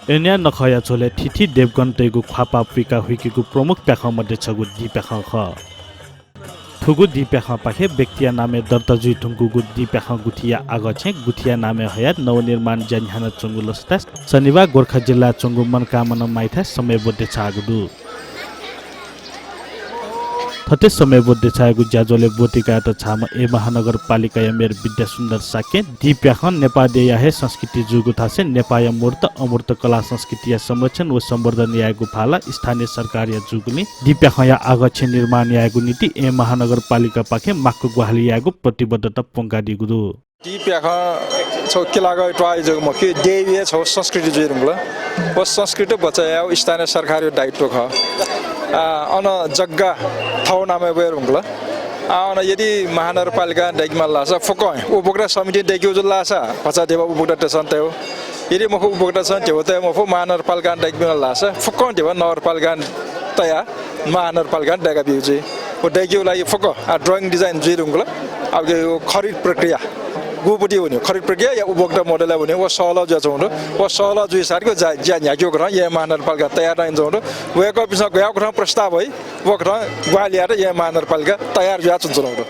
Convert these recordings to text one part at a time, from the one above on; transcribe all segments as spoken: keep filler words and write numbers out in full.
अय्न्या नखःया झ्वलय् थीथी देवगणतय्गु ख्वाःपाः पुइकाः हुइकेगु प्रमुख प्याखं मध्ये छगू दीप्याखं खः। थुगु दीप्याखंपाखें व्यक्तिया नामय् दर्ता जुइ धुंकूगु दीप्याखं गुथिया आगःछेँ गुथिया नामय् हयाः नवनिर्माण ज्या न्ह्यानाच्वंगु लसताय् शनिबाः गोर्खा जिल्लाय् च्वंगु मनकामना माइथाय् समय् ब्वति छाःगु दु। थथे समय् ब्वति छाःगु ज्याझ्वलय् ब्वति कायेत छाःम्ह ए महानगरपालिकाया मेयर विद्यासुन्दर शाक्यं दीप्याखं नेपाः देय्या हे संस्कृति जूगु धासें नेपाःया मूर्त अमूर्त कला संस्कृतिया संरक्षण व संवर्धन यायेगु भाला स्थानीय सरकारया जूगुलिं दीप्याखंया आगःछेँ निर्माण यायेगु निंतिं ए महानगरपालिकापाखें माक्व ग्वाहालि यायेगु प्रतिबद्धता प्वंकादीगु दु। दीप्याखं छगू किलागः त्वाःया जक मखु, देय्या छगू संस्कृति जुइ धुंकल। व संस्कृति बचय् यायेगु स्थानीय सरकारया दायित्व खः। आ, अन जग्गा थःगु नामय् वये धुंकल। आ, अन यदि महानगरपालिकां दय्केमाल धाःसा फुक्कं, उपभोक्ता समितिं दय्केगु जुल धाःसा भचा ध्यबा उपभोक्तातय्सं तयेगु। यदि मखु, उपभोक्तातय्सं ध्यबा तये मफु, महानगरपालिकां दय्केमाल धाःसा फुक्कं ध्यबा नगरपालिकां तयाः महानगरपालिकां दय्काबीगु जुइ। व दय्केगु लागि फुक्क, आ, drawing design जुइ धुंकल। अब खरिद प्रक्रिया गुपति वनी, खरिद प्रक्रिया या उपभोक्ता मोडलय् वनी, व सहलह जुयाच्वंगु दु। व सहलह जुइसारं ज्या, ज्या न्ह्याकेगु कथं ए महानगरपालिकां तयार यानाच्वंगु दु। वय्कःपिन्सं गज्याःगु कथं प्रस्ताव हइ, व कथं ग्वाहालि यायेत ए महानगरपालिका तयार जुयाच्वंगु दु।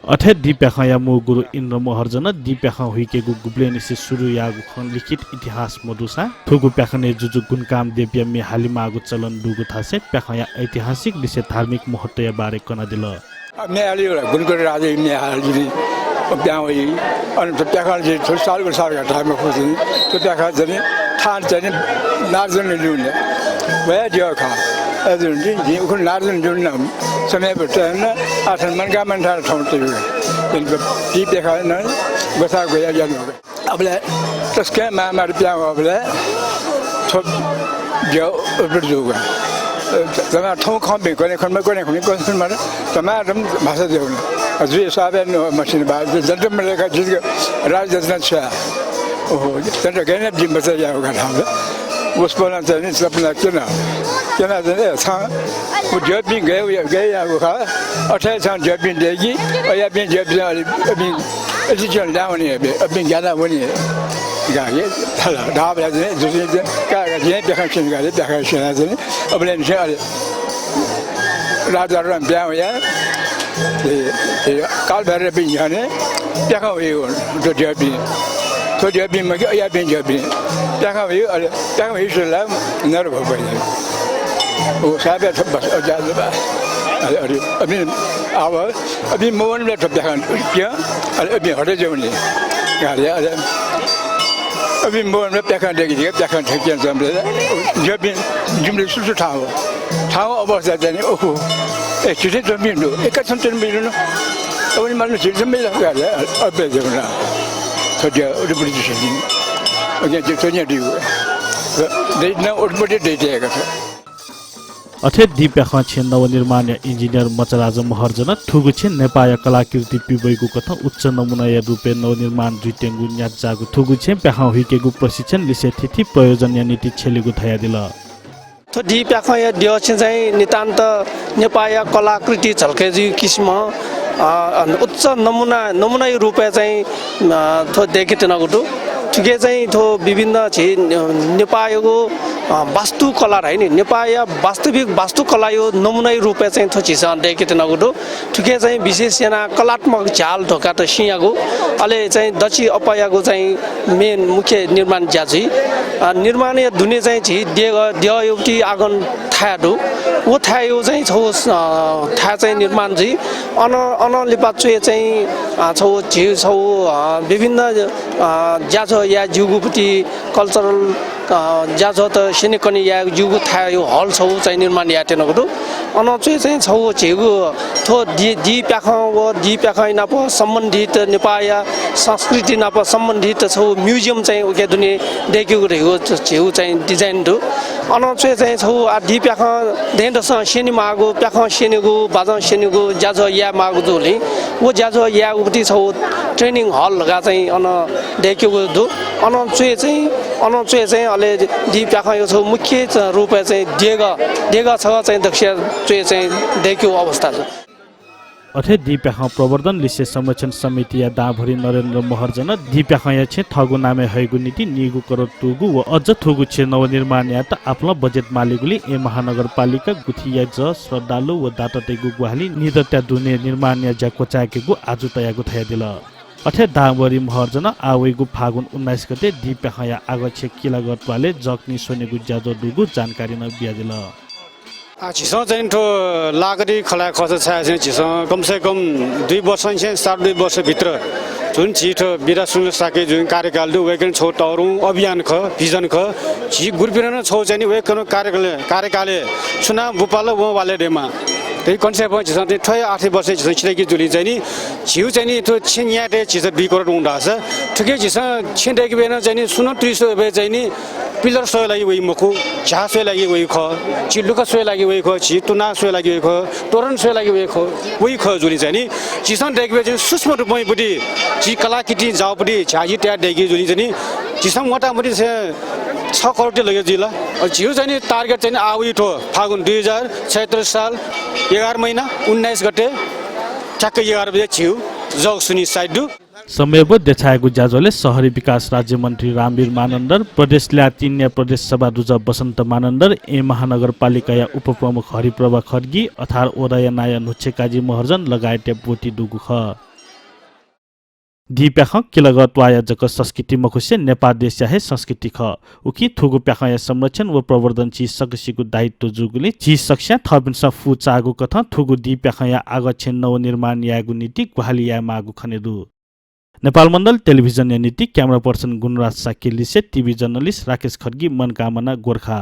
अथे दीप्याखंया मू गुरु इन्द्र महर्जनं दीप्याखं हुइकेगु गुबलेंनिसें सुरु याःगु खँ लिखित इतिहास मदुसां थुगु प्याखनय् जुजु गुणकामदेवया म्ये हालेमाःगु चलन दुगु धासें प्याखंया ऐतिहासिक लिसें धार्मिक महत्वया बारे कनादिल। म्ये हालेगु ला, गुणकरी राजाया म्ये हालेगु जुइ। प्याखं वइ। अन थ्व प्याखं जुइ, थ्व सालगु सालगु धाये मखु जुइ। थ्व प्याखं जुइ, थान जुइ, नारायणजुं ल्यूने। वया द्यः खः। अय् जुइ, जिं उखुन्हु नारायणजुं नं समय बतय् नं, आः थन मनकामना थाय् थौं तयेगु। इमित दीप्याखं नं ग्वसाः ग्वयाः यानागु। अबलय् तसकं माःमाः प्याखं वःबलय् थ्व द्यः उत्पत्ति जूगु। तमां थौं खंपिं, कन्हय् खंम्ह, कन्हय् खंम्ह, कन्हय् खंम्ह, तमां भाषा जूगु। जुइ साबे नु मसिन बा, जन्त मलेका जितक राजरत्न छ्वया। ओहो, जन्त गय् यानाः जिं बचय् यायेगु का धाःबलय् वसपोलं चाहिँ नि सपना क्यन। क्यनाः चाहिँ नि, ए, छं व द्यःपिं गय्, गय् याःगु खः। अथे छं द्यःपिं दय्कि, अज्याःपिं द्यःपिं अले, अपिं अतिथिं ल्याहां वनी, अपिं ग्यानाः वनी। गाः हे, धाःबलय् चाहिँ नि, जुजुं चाहिँ, का, का, जिं प्याखं स्यने का, प्याखं स्यनाः चाहिँ नि, अबलय् निसें अले राजारत्नं पिहां वयाः, ए, ए, कालभैरवपिं न्ह्यःने प्याखं वइगु, थ्व द्यःपिं। थ्व द्यःपिं मखु, अज्याःपिं द्यःपिं। प्याखं वइगु, अले प्याखं वइगु ला नरभूप। व साबे थ्व बस, अज्याः जबा। अले, अले, अपिं, आव, अपिं मवंबलय् थ्व प्याखं पिहां, अले अपिं हटे जुइ वनी। अले, अले, अपिं मवंबलय् प्याखं दय्कि जिके, प्याखं थ्यंके च्वंबलय् द्यःपिं जिमित सुसु थाहां वः। थाहां वःगु अवस्थाय् चाहिँ नि, ओहो, ए, झी थें च्वंपिं दु, ए, कथं च्वंपिं दु न? अवनि माल झी थें मिल, अबे जक नं। थ्व द्यः उत्पत्ति जुइ। अज्याः जिं थ्व न्यनादीगु। दइत नं उत्पत्ति दइत हे कथं। अथे दीप्याखं छेँ नवनिर्माणया इन्जिनियर मचाराजा महर्जनं थुगु छेँ नेपाःया कलाकृति पिब्वइगु कथं उच्च नमुनाया रूपय् नवनिर्माण जुइत्यंगु न्यात जाःगु थुगु छेँ प्याखं हुइकेगु प्रशिक्षण लिसें थीथी प्रयोजनया निंतिं छ्यलीगु धयादिल। थ्व दीप्याखंया द्यः छेँ चाहिँ नितान्त नेपाःया कलाकृति झल्के जुइगु किसिमं, अ, उच्च नमुना, नमुनाया रूपय् चाहिँ, अ, थ्व दय्केत्यनागु दु। थुके चाहिँ थ्व विभिन्न झी नेपाःयागु, अ, वास्तुकला धाइ नि, नेपाःया वास्तविक वास्तुकलाया नमुनाया रूपय् चाहिँ थ्व झीसं दय्केत्यनागु दु। थुके चाहिँ विशेष यानाः कलात्मक झ्याल धकाः त सिँयागु, अले चाहिँ दच्छि अप्पायागु चाहिँ main मुख्य निर्माण ज्या जुइ। अ, निर्माणया दुने चाहिँ झी देगः, द्यःयागु ति आँगन थाय् दु। व थाय्‌यागु चाहिँ छगू, अ, थाय् चाहिँ निर्माण जुइ। अन, अन लिपा च्वय् चाहिँ, अ, छगू झी छगू, अ, विभिन्न, अ, ज्याझ्वः याये ज्यूगु पति cultural, अ, ज्याझ्वःत स्यनेकने याये ज्यूगु थाय्‌यागु hall छगू चाहिँ निर्माण यायेत्यनागु दु। अन च्वय् चाहिँ छगू झीगु थ्व दी, दीप्याखं व दीप्याखं नाप सम्बन्धित नेपाःया संस्कृति नाप सम्बन्धित छगू museum चाहिँ उके दुने दय्केगु धइगु झीगु चाहिँ design दु। अन च्वय् चाहिँ छगू आ दीप्याखं दँय्‌दसं स्यनेमाःगु, प्याखं स्यनेगु, बाजं स्यनेगु ज्याझ्वः यायेमाःगु जूगुलिं व ज्याझ्वः यायेगु पति छगू training hall धकाः चाहिँ अन दय्केगु दु। अन च्वय् चाहिँ, अन च्वय् चाहिँ अले दीप्याखंया छगू मुख्य रूपय् चाहिँ देगः, देगः छगः चाहिँ दक्वसिया च्वय् चाहिँ दय्केगु अवस्था दु। अथे दिप्याखं प्रवर्धन लिसे संरक्षण समितिया दांभरि नरेन्द्र महर्जनं दिप्याखंया छेँ थःगु नामय् हयेगु निंतिं नीगू करोड तूगु व अझ थुगु छेँ नवनिर्माण यायेत आपालं बजेट मालीगुलिं येँ महानगरपालिका गुथिया जः, श्रद्धालु व दातातय्गु ग्वाहालिं निदँत्या दुने निर्माणया ज्या क्वचाय्केगु आजु तयागु धयादिल। अथे दांभरि महर्जनं आः वइगु फागुन उन्नाइस गते दिप्याखंया आगः छेँ किलागः त्वालय् जःकतिनि स्वनेगु ज्याझ्वः दुगु जानकारी नं बियादिल। आ, झीसं चाहिँ थ्व लाःगति खँ ल्हाये खःसा छाय् चाहिँ झीसं कम से कम दुई वर्षंनिसें साढे दुई वर्ष भित्र जुन झी थ्व विद्यासुन्दर शाक्य जुन कार्यकाल दु, वय्कलं छगू तःधंगु अभियान खः, vision खः। झी गुरुपिन्सं नं छगू चाहिँ नि वय्कलं कार्यकाल, कार्यकालय् छु यानाः ब्वपाल वं वाले दयेमा। त्यही concept झीसं चाहिँ थ्व आर्थिक वर्ष झीसं छितय्के जूगुलिं चाहिँ नि झीगु चाहिँ नि थ्व छेँ न्यायेत झीसं दुई करोड वं धाःसा थुकी झीसं छेँ दय्केबलय् नं चाहिँ नि सुनं तुति स्वयेबलय् चाहिँ नि pillar स्वयेगु लागि वइ मखु, झ्याः स्वयेगु लागि वइ खः, झी लुखा स्वयेगु लागि वइ खः, झी तुना स्वयेगु लागि वइ खः, तोरण स्वयेगु लागि वइ खः, वइ खः जूगुलिं चाहिँ नि झीसं दय्केबलय् चाहिँ सूक्ष्म रूपं पति झी कलाकृति जाःपति झ्याः झी तयाः दय्के जूगुलिं चाहिँ नि झीसं मोटामोटी चाहिँ छ करोड ति लगे जुइ ला। अ, झीगु चाहिँ नि target चाहिँ नि आः वइ थ्व फागुन दुई हजार छयत्तर साल एघार महिना उन्नाइस गते ठ्याक्क एघार बजे झीगु जःगु सुनि site दु। समयबद्ध देछायेगु ज्याझ्वलय् शहरी विकास राज्यमन्त्री रामवीर मानन्धर, प्रदेश ल्याः तीनया प्रदेश सभा दुजः बसन्त मानन्धर, येँ महानगरपालिकाया उपप्रमुख हरिप्रभा खड्गी, अथार वडाया नायः न्हुच्छेकाजी महर्जन लगायतया ब्वति दुगु खः। दिप्याखं किलागः त्वाःया जक संस्कृति मखुसे नेपाः देशया हे संस्कृति खः। उकिं थुगु प्याखंया संरक्षण व प्रवर्धन झी सकसिगु दायित्व जूगुलिं झी सकसियां थःपिन्सं फुचाःगु कथं थुगु दिप्याखंया आगः छेँ नवनिर्माण यायेगु निंतिं ग्वाहालि यायेमाःगु खनेदु। नेपाल मण्डल टेलिभिजनया निंतिं camera person गुणराज शाक्य लिसे TV journalist राकेश खड्गी, मनकामना, गोर्खा।